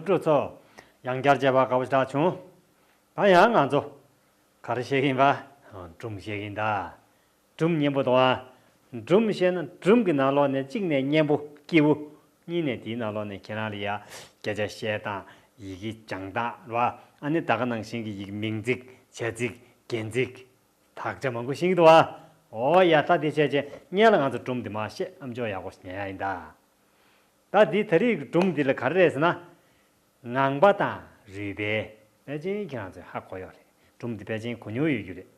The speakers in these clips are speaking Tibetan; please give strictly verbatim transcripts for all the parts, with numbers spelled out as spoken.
སྤྲོ་ཚོགས་ཡང་བསྐྱར་མཇལ་བར་དགའ་པོ་ཞེ་དྲག་བྱུང་། ད་ཡང་ང་ཚོ་ག་རེ་བཤད་ཀྱི་ཡིན་པ། སྒྲུང་བཤད་ཀྱི་ཡིན་ད། སྒྲུང་སྙན་པོ་འདུག་ཨ། སྒྲུང་བཤད་ན་སྒྲུང་གི་ནང་ལོགས་ནས་གཅིག་ནས་སྙན་པོ་སྐྱིད་པོ། གཉིས་ནས་དེའི་ནང་ལོགས་ནས་ཁྱེད་རང་ལ་ཡ་སྐད་ཆ་བཤད་སྟངས་ཡི་གེ་སྦྱང་སྟངས་རེད་བ། ཨ་ནི་ད་ག་ནང་བཞིན་གྱི་ཡི་གེ་མིང་ཚིག་བྱ་ཚིག་རྒྱན་ཚིག་དག་ཆ་མང་པོ་ཤེས་ཀྱི་འདུག་བ། འོ་ཡ་ད་དེ་བྱས་བྱས་སྔོན་ལ་ང་ཚོ་སྒྲུང་འདི་མར་བཤད། ཨ་མཆོག་ཡག་པོ་ཉན་ཡ་ཡིན་ད། ད་འདི་ད་རེས་ཀྱི་སྒྲུང་འདི་ལ་ག་རེ་རེད་ཟེར་ན། ངང་པ་དང་རུས་སྦལ། ཕལ་ཆེར་ཁྱེད་རང་ཚོས་ཧ་གོ་ཡོད་རེད། སྒྲུང་འདི་ཕལ་ཆེར་གོ་མྱོང་ཡོད་རྒྱུ་རེད།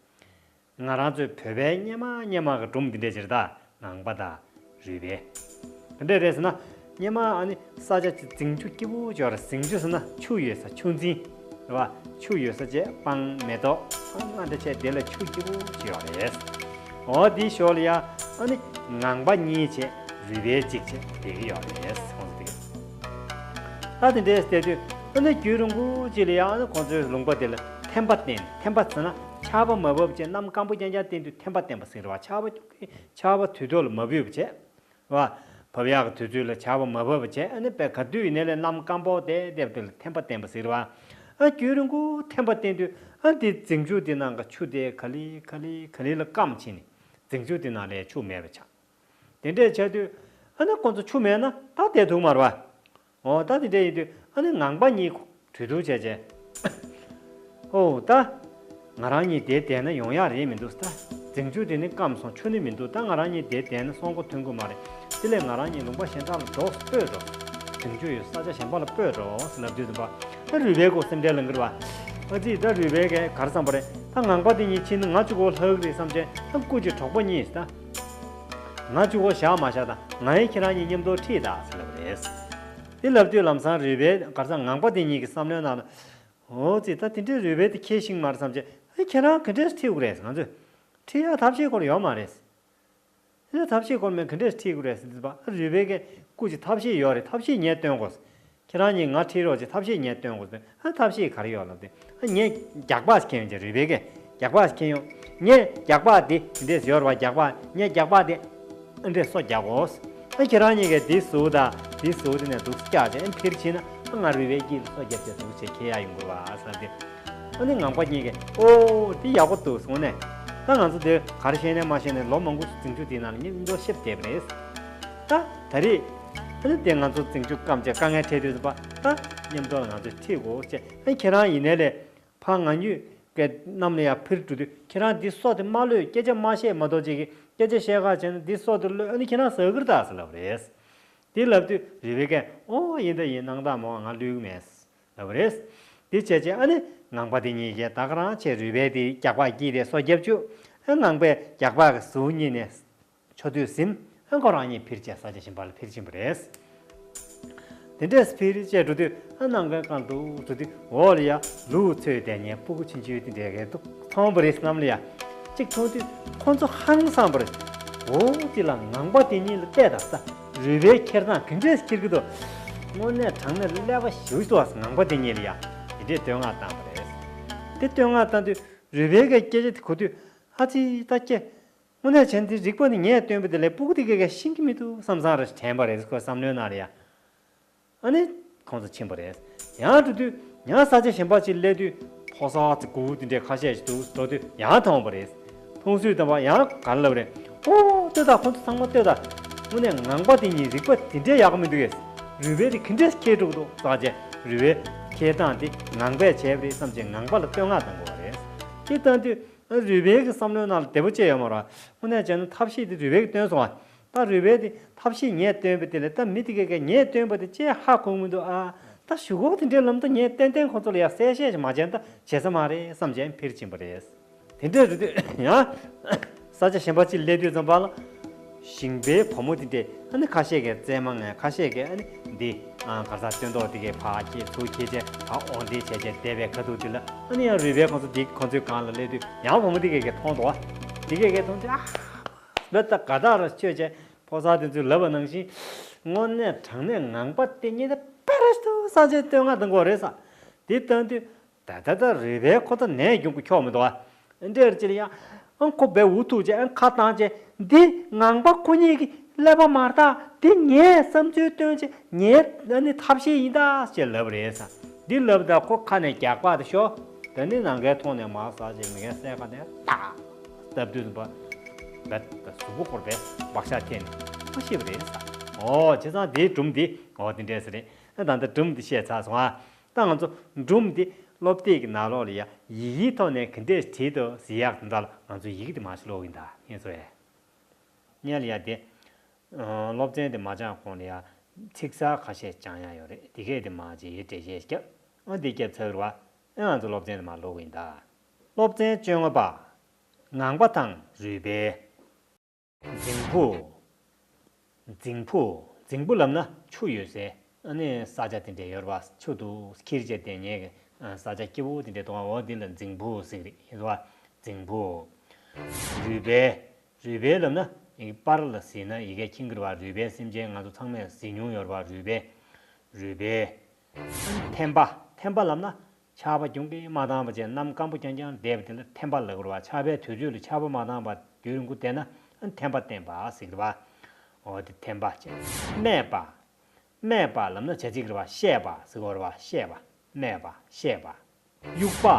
ང་རང་ཚོའི་བོད་པའི་སྔོན་མ་སྔོན་མ་གི་སྒྲུང་འདི་འདྲས་ཅིག་རེད་ད། ངང་པ་དང་རུས་སྦལ། ག་འདྲས་རེད་ཟེར་ན། སྔོན་མ་ཨ་ནི་ས་ཆ་ཅིག་རྫིང་ཆུ་སྐྱིད་པོ་ཅིག་ཡོད་རེད། རྫིང་ཆུ་ཟེར་ན་ཆུ་ཡོད་ས། ཆུ་འཛིན་རེད་བ། ཆུ་ཡོད་ས་བྱས་སྤང་མེ་ཏོག་སྤང་ཨ་འདྲ་བྱས་དེ་ལ་ཆུ་སྐྱིད་པོ་ཅིག་ཡོད་རེད། འོ་དེའི་ཞོར་ལ་ཡ་ཨ་ནི་ངང་པ་གཉིས་བྱས་རུས་སྦལ་གཅིག་བྱས་བསྡད་ཀྱི་ཡོད་རེད། ཁོང་ཚོ་དེ་ག་ད་དེ་འདྲས་བསྡད་དུས་ཨ་ནི་རྒྱུན་རིང་པོ་ཅིག་ལ་ཡ་ཨ་ནི་ཁོང་ཚོའི་ལུང་པ་དེ་ལ་ཐན་པ་བསྟེན། ཐན་པ་ཟེར་ན་ཆར་པ་མ་བབས་བྱས་གནམ་སྐམ་པོ་རྐྱང་རྐྱང་བསྟན་དུས་ཐན་པ་བསྟེན་པ་ཟེར་བ། ཆར་པ་ཆར་པ་དུས་ཐོག་ལ་མ་བབས་བྱས། བ། བབས་ཡག་གི་དུས་ཚོད་ལ་ཆར་པ་མ་བབས་པ་བྱས། ཨ་ནི་དཔེ་ག་དུས་ཡིན་ནའི་ལས་གནམ་སྐམ་པོ་དེ་བསྡད་པ་དེ་ལ་ཐན་པ་བསྟེན་པ་ཟེར་བ། ཨ་རྒྱུན་རིང་པོ་ཐན་པ་བསྟེན་དུས་ཨ་དེ་རྫིང་ཆུ་དེ་ནང་གི་ཆུ་དེ་ག་ལེ་ག་ལེ་ག་ལེ་ལ་སྐམ་ཕྱིན་ནས་རྫིང་ཆུ་དེ་ནང་ལ་ཆུ་མེད་པ་ཆགས། དེ་འདྲས་ཆགས་དུས་ཨ་ནི་ཁོང་ཚོ་ཆུ་མེད་ན་ད་བསྡད་ཐུབ་མ་རེད་བ། འོ་ད་དེ་འདྲས་ཡིན་དུས་ཨ་ནི་ངང་པ་གཉིས་གྲོས་བསྡུར་བྱས་བྱས། ཨོ་ད། ང་རང་གཉིས་དེ་བསྡད་ན་ཡོང་ཡག་རེད་མི་འདུག་ད། རྫིང་ཆུ་དེ་ནི་སྐམ་སོང་། ཆུ་ནི་མི་འདུག་ད་ང་རང་གཉིས་དེ་བསྡད་ན་སྲོག་མགོ་ཐོན་གི་མ་རེད། དེ་ལས་ང་རང་གཉིས་ལུང་པ་གཞན་དག་ལ་འགྲོ། སྤོས་འགྲོ། རྫིང་ཆུ་ཡོད་ས་ཆ་གཞན་པ་ལ་སྤོས་འགྲོ་ཟེར་ལབ་དུས་ཙམ་པ། ཨ་རུས་སྦལ་ཁོ་སེམས་ཁྲལ་ལངས་གི་རེད་བ། ཨ་ཙི་ད་རུས་སྦལ་གས་ག་རེ་བསམ་པ་རེད། ད་ངང་པ་དེ་གཉིས་ཕྱིན་ན་ང་གཅིག་པོ་ལྷག་གི་རེད་བསམ་བྱས། ད་སྐུ་མཁྱེན་གྲོགས་པོ་གཉིས་ད། ང་གཅིག་པོ་བཞག་མ་བཞག་ད་ང་ཡི་ཁྱེད་རང་གཉིས་མཉམ་དུ་ཁྲིད་ད་ཟེར་ལབ་པ་རེད། དེ་ལབ་དུས་ལམ་སང་རུས་སྦལ་ག་རེ་ཟེར་ངང་པ་དེ་གཉིས་ཀྱི་བསམ་བློའི་ནང་ལ། འོ་ཙི་ད་དེ་འདྲའི་རུས་སྦལ་དེ་ཁྱེར་ཤེས་ཀྱི་མ་རེད་བསམ་བྱས། ཨ་ཁྱེད་རང་ག་འདྲས་ཁྲིད་དགོས་རེད། ང་ཚོས་ཁྲིད་ཡག་ཐབས་ཤེས་སྐོར་ཡོད་མ་རེད། དེ་ལ་ཐབས་ཤེས་སྐོར་མེད་ག་འདྲས་ཁྲིད་དགོས་རེད་ཟེར་དུས་པ། ཨ་རུས་སྦལ་གས་སྐུ་མཁྱེན་ཐབས་ཤེས་ཡོད་རེད། ཐབས་ཤེས་ངས་སྟོན་དགོས། ཁྱེད་རང་གཉིས་ང་ཁྲིད་རོགས་བྱེད། ཐབས་ཤེས་ངས་སྟོན་དགོས་ཟེར། ཨ་ཐབས་ཤེས་ག་རེ་ཡོད་ལབ་དུས། ཨ་ངས་རྒྱགས་པ་ཁྱེར་ཡོང་བྱས། རུས་སྦལ་གས་རྒྱགས་པ་ཁྱེར་ཡོང་། ངས་རྒྱགས་པ་དེ་དེ་འདྲས་ཡོད་རེད་བ། རྒྱགས་པ་ངས་རྒྱགས་པ་དེ་ཨ་འདྲས་སོ་རྒྱག་གོ། ཨ་ཁྱེད་རང་གཉིས་ཀས་འདི་ཟུར་དང་འདི་ཟུར་དེ་ནས་འདུག་སེ་བཀྱག་བྱས། ཨ་འཕིར་ཕྱིན་ན་ཨ་ང་རུས་སྦལ་དཀྱིལ་ལ་སོ་བརྒྱབ་བྱས་འདུག་བྱས་ཁྱེར་ཡག་ཡོང་གི་རེད་བ་ཟེར་ཏེ། ཨ་ནི་ངང་པ་གཉིས་ཀས་ཨོ་འདི་ཡག་པོ་འདུག་གསུངས་ནས། ད་ང་ཚོ་འདི་ག་རེ་བཤད་ནས་མ་བཤད་ནས་ལོ་མང་པོ་རྫིང་ཆུ་དེའི་ནང་ལ་མཉམ་དུ་ཤེབ་བསྡད་པ་རེད། ད་ད་རེས་ཨ་ནི་དེ་ང་ཚོ་རྫིང་ཆུ་སྐམ་བྱས་དཀའ་ངལ་འཕྲད་དུས་ཙམ་པ། ད་མཉམ་དུ་ལ་ང་ཚོས་ཁྲིད་དགོས་བྱས། ཨ་ཁྱེད་རང་ཡིན་ནའི་ལས་ཕར་ང་གཉིས་ཀྱི་གནམ་ལ་ཡར་འཕུར་འགྲོ་དུས་ཁྱེད་རང་འདི་སོ་དེ་མ་གློད། སྐད་ཆ་མ་བཤད་མ་གཏོགས་ཅིག་གིས་སྐད་ཆ་བཤད་ག་བྱས་ན་འདི་སོ་དེ་གློད། ཨ་ནི་ཁྱེད་རང་ཟ་གི་རེད་ད་ཟེར་ལབ་པ་རེད། དེ་ལབ་དུས་རུས་སྦལ་གས་ཨོ་ཡིན་ད་ཡིན། གནང་དང་མོ་ང་གློད་ཀྱི་མེད་ལབ་པ་རེད། དེ་བྱས་བྱས་ཨ་ནི་ངང་པ་དེ་གཉིས་ཀས་ད་ག་རང་བྱས་རུས་སྦལ་དེ་རྒྱགས་པ་དཀྱིལ་དེ་སོ་བརྒྱབ་བཅུག་ཨ་ངང་པས་རྒྱགས་པ་གི་ཟུར་གཉིས་ནས་ཆུ་དུས་ཟིན། ཨ་ཁོ་རང་གཉིས་འཕིར་བྱས་ས་ཆ་གཞན་པ་ལ་འཕིར་ཕྱིན་པ་རེད། དེ་འདྲས་འཕིར་བྱས་འགྲོ་དུས་ཨ་ནམ་མཁའི་སྒང་དུ་འགྲོ་དུས་འོག་ལ་ཡ་ལུག་འཚོས་བསྡད་མཁན་སྤུ་གུ་ཆུང་ཆུང་དེ་འདྲས་གས་འདུག་མཐོང་བ་རེད། གནམ་ལ་ཡ་གཅིག་མཐོང་དུས་ཁོ་ཚོ་ཧང་སངས་པ་རེད། འོ་དེ་ལ་ངང་པ་དེ་གཉིས་ལ་བལྟས་དང་ས། རུས་སྦལ་ཁྱེར་སྟངས་ག་འདྲས་ཁྱེར་གི་འདུག་དངོས་གནས་དྲང་གནས་ཀླད་པ་ཞེ་པོ་ཅིག་འདུག་ཨ། ངང་པ་དེ་གཉིས་ལ་ཡ་དེ་འདྲས་བསྟོད་བསྔགས་བཏང་བ་རེད། དེ་བསྟོད་བསྔགས་བཏང་དུས་རུས་སྦལ་གྱི་སྐད་ཆ་དེ་གོ་དུས་ཨ་ཙི་ད་ཀྱེ། དངོས་གནས་བྱས་ན་འདི་རིག་པ་ནི་ངས་སྟོན་པ་དེ་ལས་སྤུ་གུ་དེ་གས་གས་ཤེས་ཀྱི་མི་འདུག་བསམ་བསམ་རེ་དྲན་པ་རེད། ཁོའི་བསམ་བློའི་ནང་ལ་ཡ། ཨ་ནི་ཁོང་ཚོ་ཕྱིན་པ་རེད། ཡང་འགྲོ་དུས་ཡང་ས་ཆ་གཞན་པ་ཅིག་སླེབས་དུས་ཕོ་གསར་ཚོ་གུར་དེ་འདྲས་ཁ་ཤས་ཤིག་འདུག་འགྲོ་དུས་ཡང་མཐོང་བ་རེད། མཐོང་དུས་ཙམ་པ་ཡང་ག་རེ་ལབ་རེད། ཨོ་ལྟོས་དང་། ཁོང་ཚོ་ཚང་མ་ལྟོས་དང་། དངོས་གནས་ངང་པ་དེ་གཉིས་རིག་པ་དེ་འདྲས་ཡག་པོ་མི་འདུག་གས། རུས་སྦལ་དེ་ག་འདྲས་ཁྱེར་འགྲོ་གི་འདུག་བསམ་བྱས་རུས་སྦལ་ཁྱེར་སྟངས་དེ་ངང་པས་བྱས་པ་རེད་བསམ་བྱས་ངང་པ་ལ་བསྟོད་བསྔགས་བཏང་དགོས་པ་རེད། དེ་བཏང་དུས་རུས་སྦལ་གྱི་བསམ་བློའི་ནང་ལ་བདེ་པོ་ཅིག་ཡོད་མ་རེད། དངོས་གནས་བྱས་ན་ཐབས་ཤེས་དེ་རུས་སྦལ་གྱིས་བཏོན་སོང་བ། ད་རུས་སྦལ་དེ་ཐབས་ཤེས་ངས་བཏོན་པ་དེ་ལས་ད་མི་དེ་གས་གས་ངས་བཏོན་པ་དེ་ཅིག་ཧ་གོ་གི་མི་འདུག་ཨ། ད་གཞུག་གུ་དེ་འདྲའི་ལམ་ད་ངས་ཏན་ཏན་ཁོ་ཚོ་ལ་ཡ་གསལ་བཤད་ཅིག་མ་བྱས་ན་ད་བྱེད་ས་མ་རེད་བསམ་བྱས་འཕིར་ཕྱིན་པ་རེད། དེ་འདྲ་རེད་དུས་ཡང་ས་ཆ་གཞན་པ་ཅིག་སླེབས་དུས་ཙམ་པ་ལ། ཞིང་པའི་བུ་མོ་དེ་འདྲས་ཨ་ནི་ཁ་ཤས་ཀྱིས་རྩེད་མོ་ངས། ཁ་ཤས་ཀྱིས་ཨ་ནི་འདི་ཨ་ག་རེ་ཟ། སྟོན་ཐོག་དེ་གས་ཕར་ཁྱེར། ཚུར་ཁྱེར་བྱས་ཕར་འོང་དེ་བྱས་བྱས་བསྡད་པའི་ཁ་ཐུག་དེ་ལ་ཨ་ནི་ཡང་རུས་སྦལ་ཁོང་ཚོ་འདི་ཁོང་ཚོའི་སྒང་ལ་སླེབས་དུས་ཡང་བུ་མོ་དེ་གས་གས་མཐོང་འདུག་བ། དེ་གས་གས་མཐོང་དུས་ཨ། ལ་ད་དགའ་ཐག་ར་ཆོད་བྱས། ཕོ་གསར་དེ་ཚོས་ལབ་པ་ནང་བཞིན། དངོས་གནས་དྲང་གནས་ངང་པ་དེ་གཉིས་ད་པ་ར་ཏུ་ས་ཆའི་བསྟོད་བསྔགས་དང་གོ་རེད་ས། དེ་བཏང་དུས་ད་ད་ད་རུས་སྦལ་ཁོ་ད་ནས་ཡོང་གི་ཁྱོག་མི་འདུག་ཨ། འདྲེར་ཅི་ལ་ཡང་ཨང་ཁོ་སྦལ་འུ་ཐུག་བྱས་ཨང་ཁ་བཏང་བྱས་འདི་ངང་པ་ཁོ་གཉིས་ཀྱི་ ཀླད་པ་མ་རྟགས་དེ་ངས་བསམ་ཚུལ་སྟོན་བྱེད་ངའི་ཨ་ནི་ཐབས་ཤེས་ཡིན་ད་ཅེས་ལབ་རེད་ས། འདི་ལབ་ད་ཁོ་ཁ་ནས་རྒྱག་པ་དེ་ཤོ། ད་ནི་ནང་གའི་ཐོག་ནས་མར་ཟག་ཅེས་མི་ངན་སའི་ཁ་ནས་ཏག་སྟབས་བདུད་ཟིན་པ། བད་ད་གཟུགས་པོ་སྐོར་པའི་བག་ཆགས་ཐེན་ནས་ཁོ་ཤེས་པ་རེད་ས། ཨོ་བྱས་ཙང་དེའི་སྒྲུང་འདི་ཨོ་དེ་འདྲས་ས་རེད། ཨ་ད་ལྟ་སྒྲུང་འདི་བཤད་ཚར་སོང་ཨ། ད་ང་ཚོ་སྒྲུང་འདི་སློབ་དེབ་ཀྱི་ནང་ལོགས་ལ་ཡ་ཡི་གེའི་ཐོག་ནས་ག་འདྲས་བྲིས་འདུག་ཟེར་ཡག་དེ་འདྲ་ལ་ང་ཚོ་ཡི་གེ་དེ་མར་ཞིག་ཀློག་གི་ཡིན་ད་ངས་ཚོ་ཡ། སྔོན་ལ་ཡ་དེ། ཨ་སློབ་ཚན་དེ་མ་སྦྱངས་གོང་ལ་ཡ། ཚིག་གསར་ཁ་ཤས་སྦྱང་ཡ་ཡོད་རེད། དེ་གས་དེ་མ་བྱས་འགྲེལ་བཤད་བརྒྱབ། ཨ་འདི་བརྒྱབ་ཚར་བ། ཨ་ང་ཚོ་སློབ་ཚན་དེ་མ་ཀློག་གི་ཡིན་ད། སློབ་ཚན་བཅོ་ལྔ་པ། ངང་པ་དང་རུས་སྦལ། རྫིང་བུ། རྫིང་བུ། རྫིང་བུ་ལབ་ན་ཆུ་ཡོད་སའི་ཨ་ནི་ས་ཆ་དེ་འདྲས་ཡོད་རེད་པ། ཆུ་འདུག་ཁྱིར་བྱས་བསྡད་མཁན་གྱི་ས་ཆ་སྐྱིད་པོ་དེ་འདྲས་འདུག་ག་འོ་འདི་ལ་རྫིང་བུ་ཟེར་གི་རེད་ཡིན་པ། རྫིང་བུ། རུས་སྦལ། རུས་སྦལ་ལབ་ན་ཡི་གེ་པར་ལ་གཟིགས་ན་ཡི་གེ་མཁྱེན་གྱི་རེད་པ། རུས་སྦལ་སེམས་ཅན་ང་ཚོ་ཚང་མས་གཟིགས་མྱོང་ཡོད་རེད་པ། རུས་སྦལ། རུས་སྦལ། ཐན་པ། ཐན་པ་ལབ་ན་ཆར་པ་གྱོང་གིན་མ་བཏང་བ་བྱས་གནམ་སྐམ་པོ་རྐྱང་རྐྱང་བསྡད་པ་དེ་ལ་ཐན་པ་ལབ་ཀྱི་རེད་པ། ཆར་པའི་དུས་ཚོད་ལ་ཆར་པ་མ་བཏང་བར་རྒྱུན་རིང་པོ་བསྡད་ན་ཐན་པ་བསྟན་པ་ཟེར་གྱི་རེད་པ། འོ་དེ་ཐན་པ་བྱས། སྨྲས་པ། སྨྲས་པ་ལབ་ན་བྱ་ཚིག་རེད་པ། བཤད་པ་ཟེར་གྱི་རེད་པ། བཤད་པ། སྨྲས་པ། བཤད་པ། དབྱུག་པ།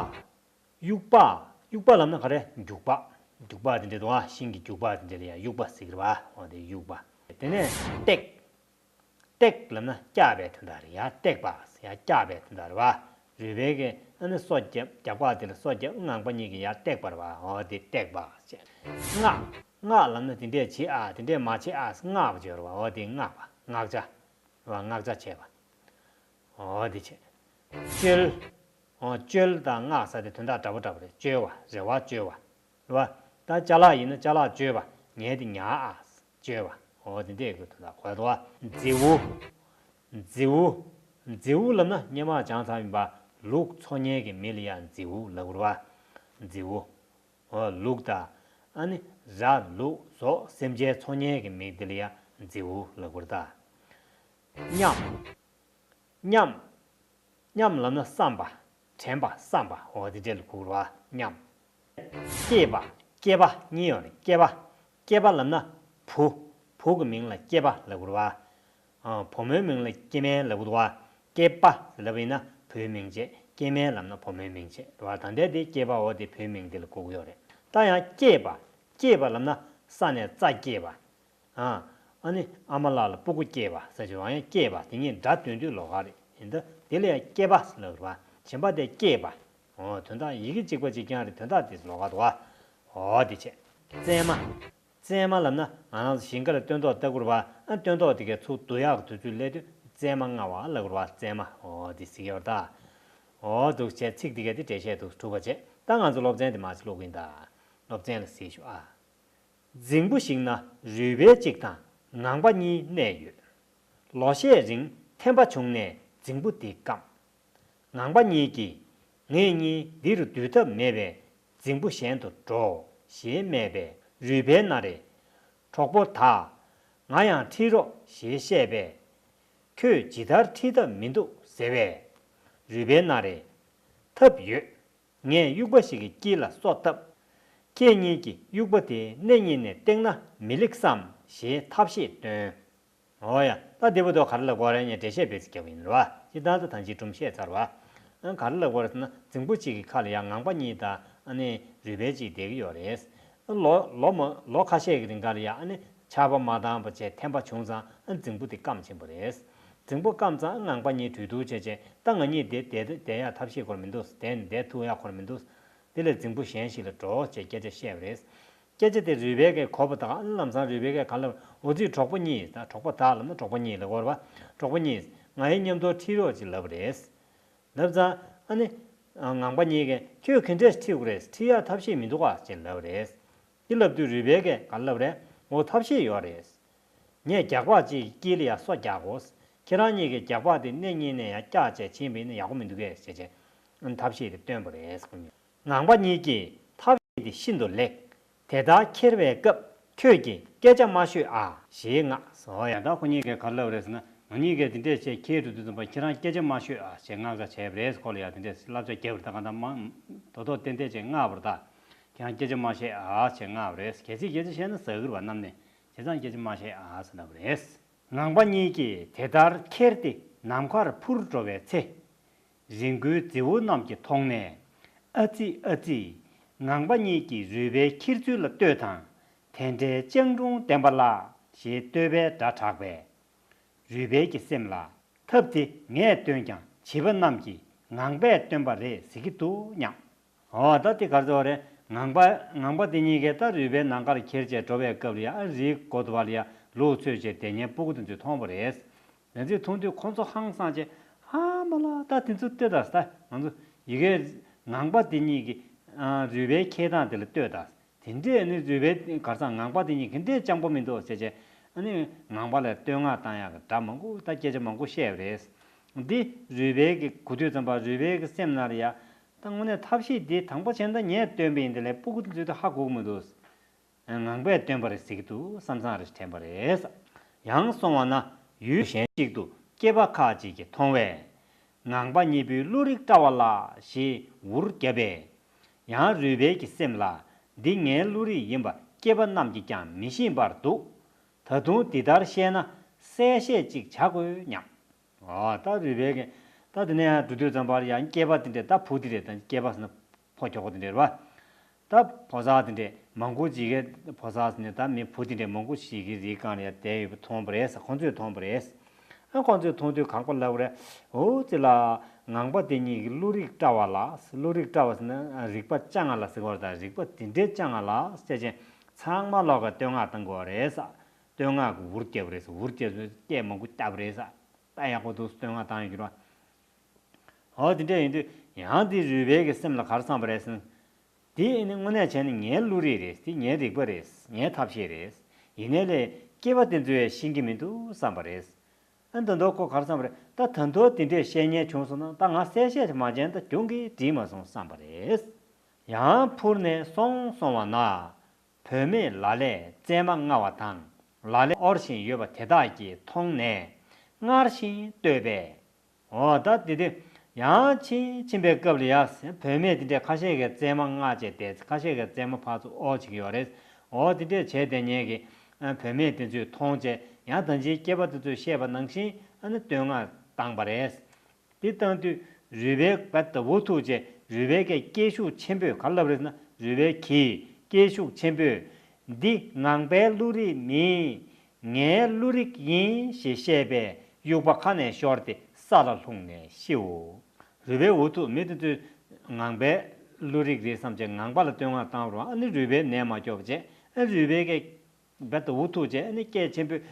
དབྱུག་པ། དབྱུག་པ་ལབ་ན་ག་རེ། རྒྱུག་པ། རྒྱུག་པ་དེ་འདྲ་འདུག་ག་ཤིང་གི་རྒྱུག་པ་དེ་འདྲ་ལ་ཡ་དབྱུག་པ་ཟེར་གྱི་རེད་པ། འོ་དེ་དབྱུག་པ། དེ་ནས་བཏེག་བཏེག་ལབ་ན་བཀྱགས་པའི་དོན་དག་རེད། ཡར་བཏེག་པ་ཡར་བཀྱགས་པའི་དོན་དག་རེད་པ། རུས་སྦལ་གྱིས་ཨ་ནི་སོ་བརྒྱབ་རྒྱབ་ཁ་དེ་ལ་སོ་བརྒྱབ། ངང་པ་གཉིས་ཀྱིས་ཡར་བཏེག་པ་རེད་པ། འོ་དེ་བཏེག་པ་ཟེར། མངགས། མངགས་ལབ་ན་དེ་འདྲས་བྱེད་ཨ་དེ་འདྲས་མ་བྱེད་ཨ་མངགས་པ་བྱེད་རེད་པ། འོ་དེ་མངགས་པ། མངགས་བྱ། རེད་པ། མངགས་བྱ་བྱས་པ། འོ་དེ་བྱས། བཅོལ། འོ་བཅོལ་དང་མངགས་ཟེར་དེ་དོན་དག་འདྲ་པོ་འདྲ་པོ་རེད། བཅོལ་བ། རེ་བ་བཅོལ་བ། རེད་པ། ད་ཅ་ལག་ཡིན་ན་ཅ་ལག་བཅོལ་བ། ངས་དེ་ཉར་ཨ། བཅོལ་བ། འོ་དེ་འདྲས་ཀྱི་དོན་དག་གོ་འདུག་ག་རྫི་བོ། རྫི་བོ། རྫི་བོ་ལབ་ན་སྔོན་མ་སྦྱངས་ཚར་ཡིན་པ། ལུག་འཚོ་མཁན་གྱི་མི་ལ་ཡ་རྫི་བོ་ལབ་དགོས་རེད་པ། རྫི་བོ། འོ་ལུག་དང་། ཨ་ནི་ར་ལུག་ཟོག་སེམས་ཅན་འཚོ་མཁན་གྱི་མི་དེ་ལ་ཡ་རྫི་བོ་ལབ་དགོས་རེད་ད། མཉམ། མཉམ། མཉམ་ལབ་ན་བསམ་པ། དྲན་པ་བསམ་པ་འོ་དེ་འདྲ་ལ་གོ་དགོས་རེད་པ། མཉམ། སྐྱེས་པ། སྐྱེས་པ་གཉིས་ཡོད་རེད། སྐྱེས་པ། སྐྱེས་པ་ལབ་ན་བུ། བུ་གི་མིང་ལ་སྐྱེས་པ་ལབ་དགོས་རེད་པ། ཨ། བུ་མོའི་མིང་ལ་སྐྱེས་དམན་ལབ་དགོས་འདུག་ག་སྐྱེས་པ་ལབ་པ་ཡིན་ན་བུའི་མིང་བྱས། སྐྱེས་དམན་ལབ་ན་བུ་མོའི་མིང་བྱས་རེད་པ། ད་ལྟའི་དེ་སྐྱེས་པ་འོ་དེ་བུའི་མིང་དེ་ལ་གོ་གི་ཡོད་རེད། ད་ཡང་སྐྱེས་པ། སྐྱེས་པ་ལབ་ན་ས་ནས་རྩྭ་སྐྱེས་པ། ཨ། ཨ་ནི་ཨ་མ་ལགས་ལ་སྤུ་གུ་སྐྱེས་པ་ཟེར་གྱི་རེད་པ། ཡང་སྐྱེས་པ་དེ་གཉིས་སྒྲ་དོན་མཐུན་ལོགས་ཀ་རེད། ཡིན་ད་དེ་ལ་ཡང་སྐྱེས་པ་ལབ་རེད་པ། གཞན་པ་དེ་སྐྱེས་པ། འོ་དོན་དག་ཡི་གེ་གཅིག་པ་གཅིག་རྐྱང་རེད། དོན་དག་དེ་ལོགས་ཀ་འདུག་ག་འོ་དེ་བྱས། བཙས་མ། བཙས་མ་ལབ་ན་ང་རང་ཚོ་ཞིང་ཁ་ལ་སྟོན་ཐོག་ལྟ་དགོས་རེད་པ། ཨ་སྟོན་ཐོག་དེ་གའི་ཚུར་བསྡུ་ཡག་གི་དུས་ཚོད་སླེབས་དུས་བཙས་མ་མངགས་པ་ལབ་དགོས་རེད་པ། བཙས་མ། འོ་དེ་ཟེར་གྱི་ཡོད་རེད་ད། འོ་འདུག་བྱས། ཚིག་དེ་གའི་དེ་འགྲེལ་བཤད་འདུག་གྲུབ་པ་བྱས། ད་ང་ཚོ་སློབ་ཚན་དེ་མར་ཅིག་ཀློག་གི་ཡིན་ད། སློབ་ཚན་ལ་གཟིགས་ཤོག་ཨ། རྫིང་བུ་ཞིག་ན་རུས་སྦལ་གཅིག་དང་ངང་པ་གཉིས་གནས་ཡོད། ལོ་ཤས་རིང་ཐན་པ་བྱུང་ནས་རྫིང་བུ་དེ་སྐམས། ངང་པ་གཉིས་ཀྱིས། ངེད་གཉིས་འདིར་སྡོད་ཐབས་མེད་པས་རྫིང་བུ་གཞན་དུ་འགྲོ། ཞེས་སྨྲས་པས། རུས་སྦལ་ན་རེ། གྲོགས་པོ་དག་ང་ཡང་ཁྲིད་རོགས་ཞེས་བཤད་པས། ཁྱོད་ཇི་ལྟར་ཁྲིད་ཐབས་མི་འདུག་ཟེར་བས། རུས་སྦལ་ན་རེ། ཐབས་ཡོད། ངས་དབྱུག་པ་ཞིག་གི་དཀྱིལ་ལ་སོ་བཏབ། ཁྱེད་གཉིས་ཀྱིས་དབྱུག་པ་དེ་སྣེ་གཉིས་ནས་བཏེགས་ན་མི་ལེགས་སམ་ཞེས་ཐབས་ཤེས་བཏོན། འོ་ཡ། ད་འདི་བར་དུ་ག་རེ་ལབ་དགོས་རེད་ངས་འགྲེལ་བཤད་དཔེ་ཅིག་བརྒྱབ་པ་ཡིན་རེད་པ། སྤྱིར་བཏང་ད་ཐང་ཅིག་སྒྲུང་བཤད་ཚར་བ། ཨ་ག་རེ་ལབ་དགོས་རེད་ཟེར་ན་རྫིང་བུ་གཅིག་གི་ཁ་ལ་ཡ་ངང་པ་གཉིས་དང་ཨ་ནི་རུས་སྦལ་གཅིག་བསྡད་ཀྱི་ཡོད་རེད། ལོ་ལོ་མ་ལོ་ཁ་ཤས་ཀྱི་རིང་ག་ལ་ཡ་ཨ་ནི་ཆར་པ་མ་བཏང་བ་བྱས་ཐན་པ་བྱུང་ཙང་ཨ་རྫིང་བུ་དེ་སྐམ་ཕྱིན་པ་རེད། རྫིང་བུ་སྐམ་ཙང་ངང་པ་གཉིས་གྲོས་བསྡུར་བྱས་བྱས་ད་ང་གཉིས་འདིར་བསྡད་བསྡད་ཡག་ཐབས་ཤེས་ཁོར་མི་འདུག་དེ་ནི་བསྡད་ཐུབ་ཡག་ཁོར་མི་འདུག་དེ་ལས་རྫིང་བུ་གཞན་ཞིག་ལ་འགྲོ་ཞེས་སྐད་ཆ་བཤད་པ་རེད། སྐད་ཆ་དེ་རུས་སྦལ་གྱིས་གོ་བ་དང་ཨ་ནི་ལམ་སང་རུས་སྦལ་གྱིས་ག་ལབ། འོ་ཙི་གྲོགས་པོ་གཉིས་ད་གྲོགས་པོ་དག་ལབ་ན་གྲོགས་པོ་གཉིས་ལབ་དགོས་རེད་པ། གྲོགས་པོ་གཉིས་ང་ཡི་མཉམ་དུ་ཁྲིད་རོགས་ཅེས་ལབ་པ་རེད། ལབ་ཙང་ཨ་ནི་ངང་པ་གཉིས་ཀྱིས་ཁྱོད་ག་འདྲས་ཁྲིད་དགོས་རེད། ཁྲིད་ཡག་ཐབས་ཤེས་མི་འདུག་ག་ཅེས་ལབ་པ་རེད། དེ་ལབ་དུས་རུས་སྦལ་གྱིས་ག་ལབ་རེད། འོ་ཐབས་ཤེས་ཡོད་རེད། ངས་རྒྱགས་པ་གཅིག་གི་དཀྱིལ་ལ་ཡ་སོ་རྒྱག་གོ། ཁྱེད་རང་གཉིས་ཀྱིས་རྒྱགས་པ་དེ་སྣེ་གཉིས་ནས་ཡ་བཀྱགས་བྱས་ཕྱིན་པ་ཡིན་ན་ཡག་པོ་མི་འདུག་གས་ཞེས་བྱས། ཐབས་ཤེས་དེ་བཏོན་པ་རེད། ངང་པ་གཉིས་ཀྱིས་ཐབས་ཤེས་དེ་ཤིན་ཏུ་ལེགས། དེ་ལྟར་འཁྱེར་བའི་སྐབས་ཁྱོད་ཀྱིས་སྐད་ཆ་མ་ཤོད་ཨ་ཞེས་མངགས་སོ། ཡང་ད་ཁོ་གཉིས་ཀྱིས་ག་རེ་ལབ་རེད་ཟེར་ན་ང་གཉིས་ཀྱིས་དེ་འདྲས་བྱས་འཁྱེར་འགྲོ་དུས་ཙམ་པ་ཁྱེད་རང་སྐད་ཆ་མ་ཤོད་ཨ་ཞེས་མངགས་བྱ་བྱས་པ་རེད། ཁོ་ལ་ཡང་དེ་འདྲས་བསླབ་བྱ་བརྒྱབ་པ་རེད། ད་གང་ལྟར་མ་དོ་དོ་ཏན་ཏན་བྱས་མངགས་པ་རེད། ད་ཁྱེད་རང་སྐད་ཆ་མ་བཤད་ཨ་ཞེས་མངགས་པ་རེད། གལ་སྲིད་སྐད་ཆ་བཤད་ན་ཟ་གི་རེད་པ་གནམ་ནས། དེ་ཙམ་སྐད་ཆ་མ་བཤད་ཨ་ཟེར་ལབ་པ་རེད། ངང་པ་གཉིས་ཀྱིས་དེ་ལྟར་ཁྱེར་ཏེ་ནམ་མཁར་འཕུར་འགྲོ་བའི་ཚེ། རི་མགོའི་རྫི་བོ་རྣམས་ཀྱིས་མཐོང་ནས། ཨ་ཙི། ཨ་ཙི། ངང་པ་གཉིས་ཀྱིས་རུས་སྦལ་འཁྱེར་ཚུལ་ལ་ལྟོས་དང་། དེ་འདྲའི་སྤྱང་གྲུང་བསྟན་པ་ལགས། ཞེས་བསྟོད་པའི་སྒྲ་གྲགས་པས། རུས་སྦལ་གྱི་སེམས་ལ། ཐབས་དེ་ངས་བཏོན་ཀྱང་བྱིས་པ་རྣམས་ཀྱིས་ངང་པས་བཏོན་པ་རེད་ཟེར་གྱི་འདུག་སྙམ། འོ་ད་དེ་ག་རེ་ཟེར་བ་རེད། ངང་པ་ངང་པ་དེ་གཉིས་ཀས་ད་རུས་སྦལ་ནམ་མཁར་འཁྱེར་བྱས་འགྲོ་བའི་སྐབས་ལ་ཡང་རིའི་མགོ་དེ་བ་ལ་ཡང་ལུག་འཚོས་བྱས་དེད་མཁན་སྤུ་གུ་དེ་ཚོས་མཐོང་བ་རེད། དེ་ཚོས་མཐོང་དུས་ཁོ་ཚོ་ཧང་སངས་བྱས། ཧ་མ་ལ་ད་དེ་ཚོ་ལྟོས་དང་ད་ང་ཚོ་ཡི་གེ་ངང་པ་དེ་གཉིས་ཀྱིས་རུས་སྦལ་འཁྱེར་སྟངས་དེ་ལ་ལྟོས་དང་། དེ་འདྲས་ནི་རུས་སྦལ་གར་སང་ངང་པ་དེ་གཉིས་ག་འདྲས་སྤྱང་པོ་མི་འདུག་ཟེར་བྱས། ཨ་ནི་ངང་པ་ལ་བསྟོད་བསྔགས་བཏང་ཡག་གི་སྒྲ་མང་པོ་ད་སྐད་ཆ་མང་པོ་བཤད་པ་རེད། འདི་རུས་སྦལ་གྱི་གོ་དུས་ཙམ་པ་རུས་སྦལ་གྱི་སེམས་ནང་ལ་ཡ། ད་དངོས་གནས་ཐབས་ཤེས་འདི་དང་པོ་བྱས་ན་ད་ངས་བཏོན་པ་ཡིན་དེ་ལས་སྤུ་གུ་དེ་ཚོས་ད་ཧ་གོ་གི་མི་འདུག་ངང་པས་བཏོན་པ་རེད་ཟེར་གྱི་འདུག་བསམ་བསམ་རེ་དྲན་པ་རེད། ཡང་སོང་བ་ན་ཡུལ་གཞན་ཞིག་ཏུ་སྐྱེས་པ་ཁ་ཅིག་གིས་མཐོང་བས། ངང་པ་གཉིས་པོའི་བློ་རིག་བཀྲ་བ་ལ་ཞེས་འུར་བརྒྱབ་པས། ཡང་རུས་སྦལ་གྱི་སེམས་ལ། འདི་ངའི་བློ་རིག་ཡིན་པ་སྐྱེས་པ་རྣམས་ཀྱིས་ཀྱང་མི་ཤེས་པར་འདུག་ད་དུང་འདི་ལྟར་བཤད་ན་གསལ་བཤད་ཅིག་བྱ་དགོས་སྙམ། ཨོ་ད་རུས་སྦལ་གྱིས་ད་དེ་ནས་ཡང་འགྲོ་དུས་ཙམ་པར་ཡང་སྐྱེས་པ་དེ་འདྲས་ད་བུ་དེ་འདྲས་ད་སྐྱེས་པ་ཟེར་ན་ཕོ་ཁྱོ་ག་དེ་འདྲས་རེད་བ། ད་ཕོ་གསར་དེ་འདྲས་མང་པོ་ཅིག་གིས་ཕོ་གསར་ཟེར་ནས་ད་མི་བུ་དེ་འདྲས་མང་པོ་ཞིག་གིས་རིའི་སྒང་ལ་ཡར་བསྡད་ཡོད་པ་མཐོང་བ་རེད་ཟེར། ཁོང་ཚོས་མཐོང་བ་རེད། ཨ་ཁོང་ཚོས་མཐོང་དུས་གང་པ་ལབ་པ་རེད། འོ་ཙི་ལ། ངང་པ་དེ་གཉིས་ཀྱི་བློ་རིག་བཀྲ་བ་ལ། བློ་རིག་བཀྲ་བ་ཟེར་ན་རིག་པ་སྤྱང་ང་ལ་ཟེར་བ་རེད། ད་རིག་པ་དེ་འདྲས་སྤྱང་ང་ལ་ཟེར་བྱས་ཚང་མ་ལོག་ག་བསྟོད་བསྔགས་བཏང་དགོས་པ་རེད་ཟེར། བསྟོད་བསྔགས་ཀྱི་འུར་བརྒྱབ་པ་རེད་ཟེར། འུར་བརྒྱབ་ཟེར་སྐད་མང་པོ་བཏབ་པ་རེད་ཟེར། ད་ཡག་པོ་འདུག་བསྟོད་བསྔགས་བཏང་ཡོད་ཀྱི་རེད་བ། འོ་དེ་འདྲ་ཡིན་དུས་ཡང་དེ་རུས་སྦལ་གྱི་སེམས་ལ་ག་རེ་བསམ་པ་རེད་ཟེར་ན། དེ་ནི་དངོས་གནས་བྱས་ན་ངའི་བློ་རིག་རེད། དེ་ངའི་རིག་པ་རེད། ངའི་ཐབས་ཤེས་རེད། ཡིན་ནའི་ལས་སྐྱེས་པ་དེ་ཚོས་ཤེས་ཀྱི་མི་འདུག་བསམ་པ་རེད། ཨ་ད་དུང་ཁོ་ག་རེ་བསམ་པ་རེད། ད་ད་དུང་དེ་འདྲས་བཤད་མཁན་བྱུང་སོང་ན་ད་ང་གསལ་བཤད་མ་བྱས་ན་ད་གྱོང་གིས་འགྲིག་མ་སོང་བསམ་པ་རེད། ཡང་འཕུར་ནས་སོང་སོང་བ་ན། བུད་མེད་ལ་ལས་རྩེད་མ་རྔ་བ་དང་། ལ་ལས་འོར་བཞིན་ཡོད་པ་དེ་དག་གིས་མཐོང་ནས་སྔར་བཞིན་བསྟོད་པས། འོ་ད་དེ་དུས་ཡང་ཕྱིན་ཕྱིན་པའི་སྐབས་ལ་ཡ་བུད་མེད་དེ་འདྲས་ཁ་ཤས་ཀྱིས་རྩེད་མ་རྔ་བྱས་ཏེ་ཁ་ཤས་ཀྱིས་རྩེད་མ་ཕར་ཚུར་འོར་བྱེད་ཀྱི་ཡོད་རེད། འོ་དེ་འདྲས་བྱས་བསྡད་མཁན་གྱི་བུད་མེད་དེ་ཚོས་མཐོང་བྱས་ཡང་ད་ཅིའི་སྐྱེས་པ་དེ་ཚོས་བཤད་པ་ནང་བཞིན་ཨ་ནི་བསྟོད་བསྔགས་བཏང་པ་རེད། དེ་བཏང་དུས་རུས་སྦལ་རྦད་དེ་འུ་ཐུག་བྱས། རུས་སྦལ་གྱིས་སྐད་ཤུགས་ཆེན་པོས་ག་རེ་ལབ་རེད་ཟེར་ན། རུས་སྦལ་གྱིས་སྐད་ཤུགས་ཆེན་པོས། འདི་ངང་པའི་བློ་རིག་མིན། ངའི་བློ་རིག་ཡིན་ཞེས་བཤད་པས་དབྱུག་པ་ཁ་ནས་ཤོར་ཏེ་ས་ལ་ལྷུང་ནས་ཤིའོ། རུས་སྦལ་འུ་ཐུག་མི་དེ་ཚོས་ངང་པའི་བློ་རིག་རེད་བསམ་བྱས་ངང་པ་ལ་བསྟོད་བསྔགས་བཏང་རུང་ཨ་ནི་རུས་སྦལ་ནད་མ་སྐྱོབ་བྱས། ཨ་རུས་སྦལ་གྱིས་རྦད་དེ་འུ་ཐུག་བྱས་ཨ་ནི་སྐད་ཆེན་པོས།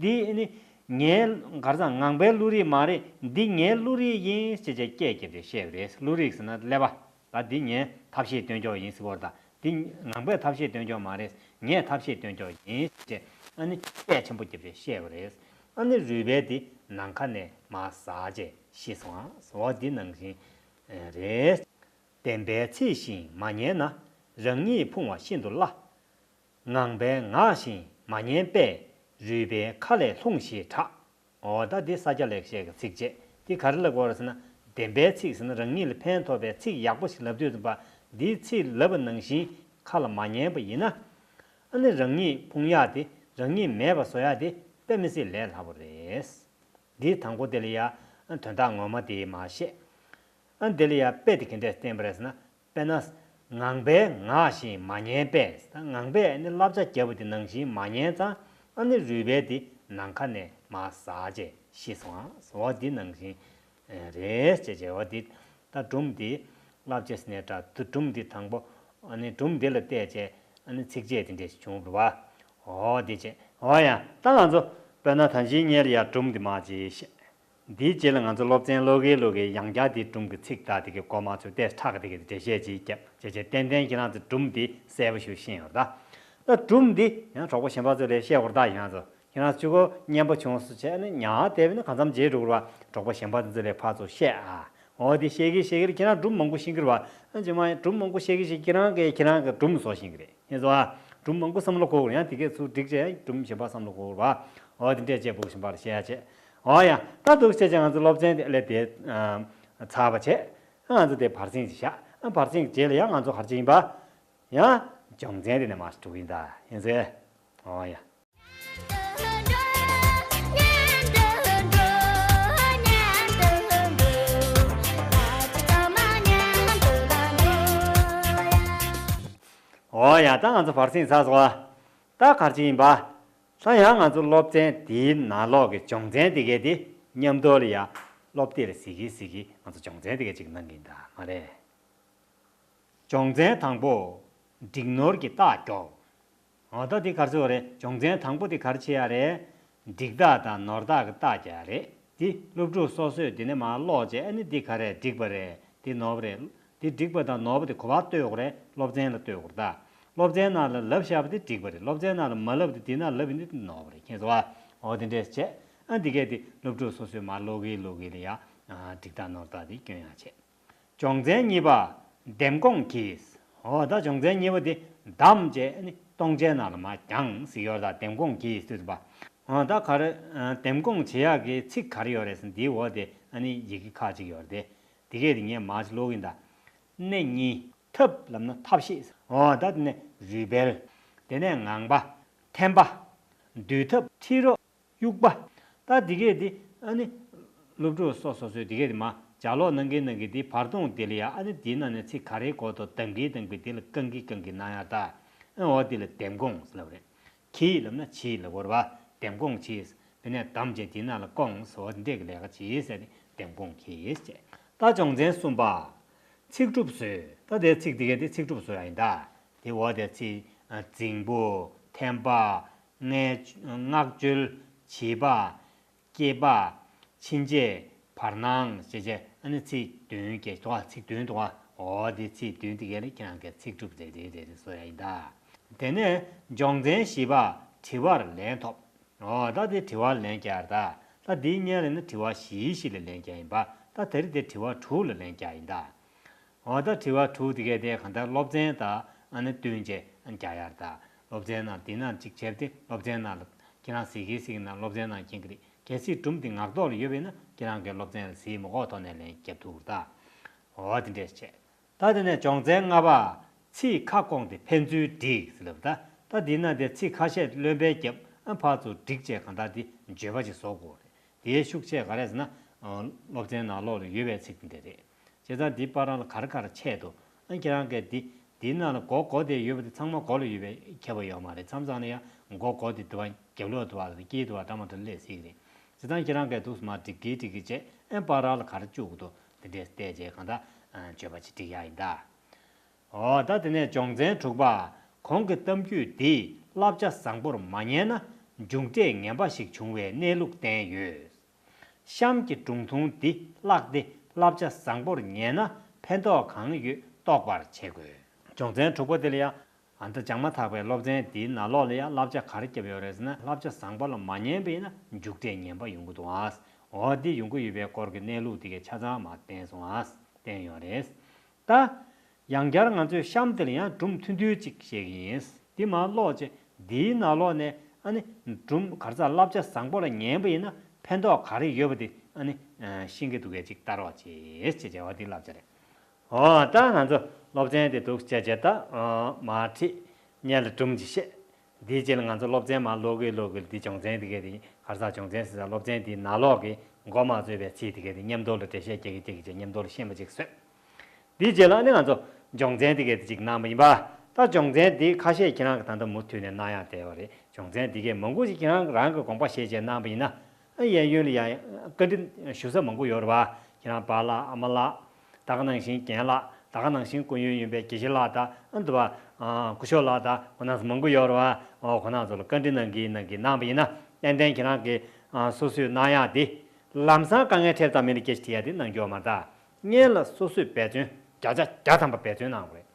འདི་ཨ་ནི་ངའི་ག་རེ་ཟེར་ངང་པའི་བློ་རིག་མ་རེད། འདི་ངའི་བློ་རིག་ཡིན་ཞེས་བྱས་སྐད་བརྒྱབ་སྟེ་བཤད་པ་རེད། བློ་རིག་ཟེར་ན་ཀླད་པ། ད་འདི་ངའི་ཐབས་ཤེས་སྟོན་ཅོག་ཡིན་ཟེར་བ་རེད། ད་འདི་ངང་པའི་ཐབས་ཤེས་སྟོན་ཅོག་མ་རེད། ངའི་ཐབས་ཤེས་སྟོན་ཅོག་ཡིན་ཞེས་བྱས་ཨ་ནི་སྐད་ཆེན་པོ་བརྒྱབ་སྟེ་བཤད་པ་རེད། ཨ་ནི་རུས་སྦལ་འདི་ནམ་མཁའ་ནས་མར་ཟག་བྱས་ཤི་སོང་ཨ། འོ་འདི་ནང་བཞིན་རེད། བདེན་པའི་ཚིག་བཞིན་མ་ཉན་ན། རང་ཉིད་ཕུང་བ་ཤིན་ཏུ་སླ། ངང་པའི་ངག་བཞིན་མ་ཉན་པས། རུས་སྦལ་མཁའ་ལས་ལྷུང་ཞེས་གྲགས། འོ་ད་འདི་ས་སྐྱ་ལེགས་བཤད་ཀྱི་ཚིགས་བཅད་འདི་ག་རེ་ལབ་དགོས་རེད་ཟེར་ན། བདེན་པའི་ཚིག་ཟེར་ན་རང་ཉིད་ལ་ཕན་ཐོགས་པའི་ཚིག་ཡག་པོ་ཞིག་ལབ་དུས་ཙམ་པ། འདིའི་ཚིག་ལབ་པ་ནང་བཞིན་ཁ་ལ་མ་ཉན་པ་ཡིན་ན། ཨ་ནི་རང་ཉིད་ཕུང་ཡག་དེ་རང་ཉིད་མེད་པ་བཟོ་ཡག་དེ་དཔེ་མི་སྲིད་ལས་སླ་པོ་རེད། འདིའི་དང་པོ་དེ་ལ་ཡ་དོན་དག་ངོ་མ་དེ་མར་བཤད། ཨ་འདི་ལ་ཡ་དཔེ་དེ་ག་འདྲས་བསྟན་པ་རེད་ཟེར་ན། དཔེར་ན། ངང་པའི་ངག་བཞིན་མ་ཉན་པས། ད་ངང་པས་ནི་བསླབ་བྱ་བརྒྱབ་པ་དེ་ནང་བཞིན་མ་ཉན་ཙང་ཨ་ནི་རུས་སྦལ་དེ་ནམ་མཁའ་ནས་མར་ཟག་བྱས་ཤི་སོང་ཨ། འོ་འདི་ནང་བཞིན་རེད་ཅེས་བྱས། འོ་འདི་ད་སྒྲུང་འདི་བསླབ་བྱ་ཟེར་ནའི་འདྲ། སྒྲུང་འདི་དང་པོ་ཨ་ནི་སྒྲུང་འདི་ལ་བལྟས་བྱས་ཨ་ནི་ཚིགས་བཅད་དེ་འདྲས་ཤིག་བྱུང་བ་རེད་བ། འོ་འདི་བྱས། འོ་ཡ་ད་ང་ཚོ་དཔེར་ན་ད་ཅིའི་སྔོན་ལ་ཡ་སྒྲུང་འདི་མར་ཅིག་བཤད། འདིའི་རྗེས་ལ་ང་ཚོ་སློབ་ཚན་ཀློག་གིན་ཀློག་གིན་ཡང་བསྐྱར་འདིའི་སྒྲུང་གི་ཚིག་དག་དེ་གའི་མགོ་མ་ཚོས་ཏོག་ཙམ་ཁྲག་གི་དེ་གའི་འགྲེལ་བཤད་ཅིག་བརྒྱབ་བྱས་བྱས་ཏན་ཏན་ཁྱེད་རང་ཚོས་སྒྲུང་འདི་གསལ་པོ་ཞིག་ཤེས་ཡོང་རེད་ད། ད་སྒྲུང་འདི་ཡང་གྲོགས་པོ་གཞན་པ་ཚོ་ལ་བཤད་དགོས་རེད་ད། ཁྱེད་རང་ཚོ་ཁྱེད་རང་ཚོ་གཅིག་པོ་སྙན་པོ་བྱུང་སོང་བྱས་ནས་ཉག་དེ་བས་ན་གང་འཚམ་བརྗེད་འགྲོ་གི་རེད་བ། གྲོགས་པོ་གཞན་པ་ཚོ་ལ་ཕར་ཚུར་བཤད་ཨ། འོ་དེ་བཤད་གིན་བཤད་གིན་ཁྱེད་རང་སྒྲུང་མང་པོ་ཤེས་ཀྱི་རེད་བ། ཨ་ཅེ་མ་ཡིན་སྒྲུང་མང་པོ་བཤད་གིན་བཤད་ཁྱེད་རང་གིས་ཁྱེད་རང་གི་སྒྲུང་བཟོ་ཤེས་ཀྱི་རེད། ཡིན་སོང་ཨ། སྒྲུང་མང་པོ་བསམ་བློ་འཁོར་དགོས་རེད། ཡང་དེ་གས་ཚུར་སྒྲིག་བྱས་སྒྲུང་གཞན་པ་བསམ་བློ་འཁོར་དགོས་རེད་བ། འོ་དེ་འདྲས་བྱས་སྤུ་གུ་གཞན་པར་བཤད་ཡ་བྱས། འོ་ཡ་ད་འདུག་བྱས་བྱས་ང་ཚོ་སློབ་ཚན་དེ་སླེབས་དེ་ཚར་བ་བྱས། ང་ཚོ་དེ་བར་གསེང་ཞིག་བཞག་ཨ་བར་གསེང་རྗེས་ལ་ཡང་ང་ཚོ་ག་རེ་བྱེད་ཡིན་པ། ཡང་སྦྱོང་ཚན་དེ་ནས་མར་འགྲོ་གི་ཡིན་ད། ཡིན་ཟེར། འོ་ཡ། འོ་ཡ། ད་ང་ཚོ་བར་གསེང་ཚར་སོང་ཨ། ད་ག་རེ་བྱེད་ཡིན་པ། ད་ཡང་ང་ཚོ་སློབ་ཚན་འདིའི་ནང་ལོགས་ཀྱི་སྦྱོང་ཚན་འདི་གས་དེ་མཉམ་དུ་ལ་ཡ་སློབ་དེབ་ལ་གཟིགས་གིན་གཟིགས་གིན་ང་ཚོ་སྦྱོང་ཚན་འདི་གས་ཅིག་གནང་གི་ཡིན་ད་མ་རེད། སྦྱོང་ཚན་དང་པོ། འགྲིག་ནོར་གྱི་རྟགས་མགྱོགས། འོ་ད་འདི་ག་རེ་ཟེར་བ་རེད། སྦྱོང་ཚན་དང་པོ་འདི་ག་རེ་བྱེད་ཡ་རེད། འགྲིག་རྟགས་དང་ནོར་རྟགས་ཀྱི་རྟགས་རྒྱག་ཡ་རེད། འདི་སློབ་ཕྲུག་སོ་སོས་འདི་ནས་མར་ཀློག་བྱས། ཨ་ནི་འདི་ག་རེ་འགྲིག་པ་རེད། འདི་ནོར་བ་རེད། འདི་འགྲིག་པ་དང་ནོར་བ་དེ་ག་པར་ལྟོས་དགོས་རེད། སློབ་ཚན་ལ་ལྟོས་དགོས་རེད་ད། སློབ་ཚན་ནང་ལ་ལབ་བཞག་པ་དེ་འགྲིག་པ་རེད། སློབ་ཚན་ནང་ལ་མ་ལབ་དེ་དེ་ནང་ལབ་ཡིན་དུས་ནོར་བ་རེད། མཁྱེན་སོང་ཨ། འོ་དེ་འདྲས་བྱས། ཨ་འདི་གས་དེ་སློབ་ཕྲུག་སོ་སོས་མར་ཀློག་གིན་ཀློག་གིན་ལ་ཡ། ཨ་འགྲིག་རྟགས་ནོར་རྟགས་དེ་སྐྱོན་ཡག་བྱས། སྦྱོང་ཚན་གཉིས་པ། འདེམས་སྐོང་གྱིས། འོ་ད་སྦྱོང་ཚན་གཉིས་པ་དེ་འདེམས་བྱས་ནི་སྟོང་ཆའི་ནང་ལ་མར་བརྒྱངས་ཟེར་ཡོད་རེད་ད། འདེམས་སྐོང་གྱིས་ཟེར་དུས་པ། འོ་ད་ག་རེ། ཨ་འདེམས་སྐོང་བྱེད་ཡག་གི་ཚིག་ག་རེ་ཡོད་རེད་ཟེར་ན། འདིའི་འོག་དེ་ཨ་ནི་ཡི་གེ་ཁག་ཅིག་ཡོད་རེད་དེ། དེ་གས་དེ་ངས་མར་ཅིག་ཀློག་གིན་ད། གནས་གཉིས། ཐབས་ལབ་ན་ཐབས་ཤེས། འོ་ད་དེ་ནས་རུས་སྦལ། དེ་ནས་ངང་པ། འཐེན་པ། འདུལ་ཐབས། ཁྲིད་རོགས། དབྱུག་པ། ད་འདི་གས་འདི་ཨ་ནི་སློབ་ཕྲུག་སོ་སོ་སོས་འདི་གས་འདི་མར་ལྗགས་ཀློག་གནང་གིན་གནང་གིན་འདི་བར་སྟོང་འདི་ལ་ཡ། ཨ་ནི་འདིའི་ནང་ནས་ཚིག་ག་རེའི་སྐོར་དུ་འདེམས་གིན་འདེམས་གིན་འདི་ལ་བསྐང་གིན་བསྐང་གིན་གནང་ཡ་ད། ཨ་འོ་འདི་ལ་འདེམས་སྐོང་ལབ་རེད། གྱིས་ལབ་ན་བྱིས་ལབ་དགོས་རེད་པ། འདེམས་སྐོང་གྱིས། དེ་ནས་འདེམས་བྱས་འདི་ནང་ལ་སྐོང་ཟེར་བ་འདི་འདྲས་ཀྱི་ལས་ཀ་བྱེད་ཟེར་ནས་འདེམས་སྐོང་གྱིས་བྱས། ད་སྦྱོང་ཚན་གསུམ་པ། ཚིག་གྲུབ་བཟོས། ད་དེ་ཚིག་འདི་གས་འདི་ཚིག་གྲུབ་བཟོ་ཡ་ཡིན་ད། དེ་འོག་དེ་ཚིག་ཨ་རྫིང་བུ། འཐེན་པ། མངགས་བཅོལ། བྱིས་པ། སྐྱེས་པ། ཕྱིན་ཆད། བར་སྣང་ཞེས་བྱས། ཨ་ནི་ཚིག་བདུན་གྱི་འདུག་ག་ཚིག་བདུན་འདུག་ག་འོ་དེ་ཚིག་བདུན་དེ་གས་ལ་ཁྱེད་རང་གིས་ཚིག་གྲུབ་རེ་རེ་རེ་རེ་བཟོ་ཡ་ཡིན་ད། དེ་ནས་སྦྱོང་ཚན་བཞི་པ། དྲི་བར་ལན་ཐོབ། འོ་ད་དེ་དྲི་བར་ལན་རྒྱག་ཡ་རེད་ད། ད་དེའི་སྔོན་ལ་ནི་དྲི་བ་བཞི་ཞིག་ལ་ལན་རྒྱག་ཡིན་པ། ད་དེ་རིང་དེ་དྲི་བ་དྲུག་ལ་ལན་རྒྱག་ཡིན་ད། འོ་ད་དྲི་བ་དྲུག་དེ་གས་དེ་གང་ལྟར་སློབ་ཚན་དང་ཨ་ནི་བསྟུན་བྱས་རྒྱག་ཡ་རེད་ད། སློབ་ཚན་ནང་འདི་ནང་གཅིག་བྱས་ཏེ་སློབ་ཚན་ནང་ལ་ཁྱེད་རང་གཟིགས་གིན་གཟིགས་ན་སློབ་ཚན་ནང་མཁྱེན་གྱི་རེད། གལ་སྲིད་སྒྲུང་འདི་ངག་ཐོག་ལ་ཡོད་པ་ཡིན་ན་ཁྱེད་རང་གིས་སློབ་ཚན་ལ་གཟིགས་མ་དགོས་ཐོག་ནས་ལན་རྒྱབ་ཐུབ་ཀྱི་རེད་ད། འོ་དེ་འདྲས་བྱས། ད་དེ་ནས་སྦྱོང་ཚན་ལྔ་པ། ཚིག་ཁ་སྐོང་སྟེ་ཕན་ཚུན་བསྒྲིགས་ཟེར་ལབ་ད། ད་འདི་ན་དེ་ཚིག་ཁ་ཤས་རློན་པའི་རྒྱབ་ཨ་ཕར་ཚུར་བསྒྲིགས་བྱས་གང་ལྟར་འདི་བརྗོད་པ་ཅིག་བཟོ་དགོས་རེད། དེའི་ཤུགས་ཆེ་ག་རེ་ཟེར་ན། ཨ་སློབ་ཚན་ནང་ལོགས་ལ་ཡོད་པའི་ཚིག་དེ་འདྲ་རེད། བྱས་ཙང་འདི་བར་ལ་ག་རེ་ག་རེ་ཆད་འདུག་ཨ་ཁྱེད་རང་གིས་འདི་འདིའི་ནང་ལ་མགོ་མགོ་དེ་ཡོད་པ་དེ་ཚང་མ་མགོ་ལ་ཡོད་པའི་ཁྱད་པར་ཡོད་མ་རེད། མཚམས་མཚམས་ལ་ཡང་མགོ་མགོ་དེ་དུ་བ་རྒྱབ་ལོགས་དུ་བ་དང་དཀྱིལ་དུ་བ་འདྲ་མ་འདྲ་སླེབས་སྲིད་ཀྱི་རེད། བྱས་ཙང་ཁྱེད་རང་གིས་འདུག་སེ་མར་སྒྲིག་གིན་སྒྲིག་གིན་བྱས། ཨེ་བར་ལ་ག་རེ་བཅུག་དགོས་འདུག་འདི་འདྲས་བལྟས་བྱས་གང་ལྟར་ཨ་བརྗོད་པ་ཅིག་སྒྲིག་ཡག་ཡིན་ད། འོ་ད་དེ་ནས་སྦྱོང་ཚན་དྲུག་པ། གོང་གི་གཏམ་རྒྱུད་འདིས་བསླབ་བྱ་བཟང་པོར་མ་ཉན་ན་མཇུག་འབྲས་ངན་པ་ཞིག་འབྱུང་བའི་གནས་ལུགས་བསྟན་ཡོད། གཤམ་གྱི་སྒྲུང་ཐུང་འདི་བཀླགས་ཏེ་བསླབ་བྱ་བཟང་པོར་ཉན་ན་ཕན་ཐོགས་གང་ཡོད་རྟོགས་པར་བྱེད་དགོས། སྦྱོང་ཚན་དྲུག་པ་དེ་ལ་ཡང་ཨ་ད་སྦྱང་མ་ཐག་པའི་སློབ་ཚན་འདིའི་ནང་ལོགས་ལ་ཡང་བསླབ་བྱ་ག་རེ་བརྒྱབ་ཡོད་རེད་ཟེར་ན། བསླབ་བྱ་བཟང་པོ་ལ་མ་ཉན་པ་ཡིན་ན་མཇུག་འབྲས་ངན་པ་ཡོང་གི་འདུག་ཨ། འོ་འདི་ཡོང་གི་ཡོད་པའི་སྐོར་གྱི་གནས་ལུགས་དེ་གའི་ཆ་ཚང་མར་བསྟན་སོང་ཨ། བསྟན་ཡོད་རེད། ད། ཡང་བསྐྱར་ང་ཚོས་གཤམ་དེ་ལ་ཡང་སྒྲུང་ཐུང་ཐུང་ཅིག་བཤད་ཀྱི་ཡིན། འདི་མར་ཀློག་བྱས། འདིའི་ནང་ལོགས་ནས་ཨ་ནི་སྒྲུང་ག་རེ་ཟེར་བསླབ་བྱ་བཟང་པོ་ལ་ཉན་པ་ཡིན་ན་ཕན་ཐོགས་ག་རེ་ཡོད་པ་དེ་ཨ་ནི་ཤེས་ཀྱི་འདུག་གས་ཅིག་ལྟ་རོགས་བྱེད་ཅེས་བྱ་བ་འདི་བསླབ་བྱ་རེད། འོ་ད་ང་ཚོ་སློབ་ཚན་དེ་འདུག་བྱས་བྱས་ད་མར་ཁྲིད། སྔོན་ལ་སྒྲུང་ཅིག་བཤད། དེའི་རྗེས་ལ་ང་ཚོ་སློབ་ཚན་མར་ཀློག་གིན་ཀློག་གིན་འདི་སྦྱོང་ཚན་འདི་གས་དེ་ག་རེ་ཟེར་སྦྱོང་ཚན་ཟེར་ས་སློབ་ཚན་འདིའི་ནང་ལོགས་ཀྱི་མགོ་མ་ཚོས་པའི་ཚིག་འདི་གས་དེ་མཉམ་དུ་ལ་འགྲེལ་བཤད་རྒྱག་གིན་རྒྱག་གིན་བྱས་མཉམ་དུ་ལ་ཤེས་པ་ཅིག་བཟོས། དེའི་རྗེས་ལ་ནི་ང་ཚོ་སྦྱོང་ཚན་འདི་གས་དེ་ཅིག་གནང་བ་ཡིན་པ། ད་སྦྱོང་ཚན་འདི་ཁ་ཤས་ཁྱེད་རང་གིས་ད་ལྟ་མུ་མཐུད་ནས་གནང་ཡག་བསྡད་པ་རེད། སྦྱོང་ཚན་འདི་གས་མང་པོ་ཞིག་ཁྱེད་རང་རང་གིས་དགོངས་པ་བཞེས་བྱས་གནང་བ་ཡིན་ན། གཡས་གཡོན་ལ་ཡང་བཀའ་འདྲི་ཞུ་ས་མང་པོ་ཡོད་རེད་པ། ཁྱེད་རང་པཱ་ལགས་ཨ་མ་ལགས། ད་ག་ནང་བཞིན་རྒན་ལགས། ད་ག་ནང་བཞིན་སྐུ་ཡོན་ཡོན་པའི་དགེ་བཤེས་ལགས་དང་ཨ་འདུག་པ། ཨ་སྐུ་ཞབས་ལགས་དང་ཁོང་རྣམ་ཚོ་མང་པོ་ཡོད་རེད་པ། ཨོ་ཁོང་རྣམ་ཚོ་ལ་བཀའ་འདྲི་གནང་གིན་གནང་གིན་གནང་བ་ཡིན་ན། ཏན་ཏན་ཁྱེད་རང་གིས་ཨ་སོ་སོས་གནང་ཡག་དེ། ལམ་སང་དཀའ་ངལ་འཕྲད་ཙང་མི་ལ་སྐད་ཆ་དྲི་ཡག་དེ་གནང་རྒྱུ་མ་རེད་ད། སྔོན་ལ་སོ་སོས་འབད་བརྩོན་བརྒྱ་ཆ་བརྒྱ་ཐམ་པ་འབད་བརྩོན་གནང་དགོས་རེད།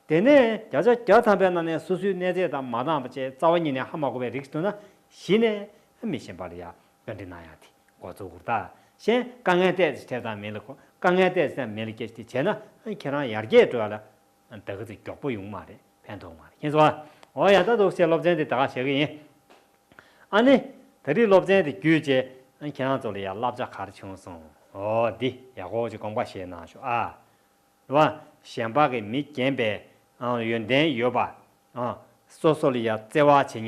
དེ་ནས་བརྒྱ་ཆ་བརྒྱ་ཐམ་པའི་ནང་ནས་སོ་སོའི་གནས་ཚད་དང་མ་འདང་བ་བྱས་རྩ་བ་ཉིད་ནས་ཧ་མ་གོ་བའི་རིགས་ཤིག་འདུག་ན་གཞི་ནས་མི་གཞན་པ་ལ་ཡ་བཀའ་འདྲི་གནང་ཡག་དེ་འགོ་བཙུགས་དགོས་རེད་ད། གཞན་དཀའ་ངལ་ཏོག་ཙམ་འཕྲད་ཙང་མི་ལ་གོ་དཀའ་ངལ་ཏོག་ཙམ་མི་ལ་སྐད་ཆ་དེ་བྱས་ན་ཁྱེད་རང་ཡར་རྒྱས་འགྲོ་ཡག་ལ་ད་ག་ཚོད་མགྱོགས་པོ་ཡོང་མ་རེད། ཕན་ཐོགས་མ་རེད། མཁྱེན་སོང་ཨ། འོ་ཡ་ད་འདུག་སེ་སློབ་ཚན་དེ་ད་ག་བཞག་གི་ཡིན། ཨ་ནི། ད་རེས་སློབ་ཚན་དེ་བརྒྱུད་བྱས་ཨ་ཁྱེད་རང་ཚོ་ལ་ཡ་བསླབ་བྱ་ག་རེ་བྱུང་སོང་། འོ་འདི་ཡག་པོ་ཅིག་དགོངས་པ་བཞེས་གནང་ཤོག་ཨ། རེད་བ། གཞན་པ་གི་མི་རྒན་པའི་ཨང་ཡོན་ཏན་ཡོད་པ། ཨང་སོ་སོ་ལ་ཡ་བརྩེ་བ་བྱེད་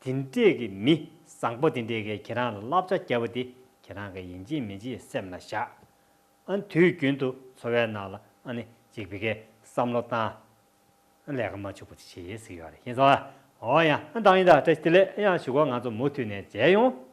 མཁན་དེ་འདྲས་ཀྱི་མི་བཟང་པོ་དེ་འདྲས་ཀྱིས་ཁྱེད་རང་ལ་བསླབ་བྱ་བརྒྱབ་པ་དེ་ཁྱེད་རང་གིས་ཡིན་གཅིག་མིན་གཅིག་སེམས་ལ་བཞག་ཨ་དུས་རྒྱུན་དུ་འཚོ་བའི་ནང་ལ་ཨ་ནི་ཅིག་བི་ཀའི་བསམ་བློ་བཏང་། ལས་ཀ་མ་བྱུག་པ་ཅིག་བྱེད་ཟེར་ཡོད་རེད། ཤེས་སོང་ཨ། འོ་ཡ། ཨ་ད་ཡིན་ད། བཀྲ་ཤིས་བདེ་ལེགས། ཡང་གཞུག་གུ་ང་ཚོ་མུ་མཐུད་ནས་མཇལ་ཡོང་།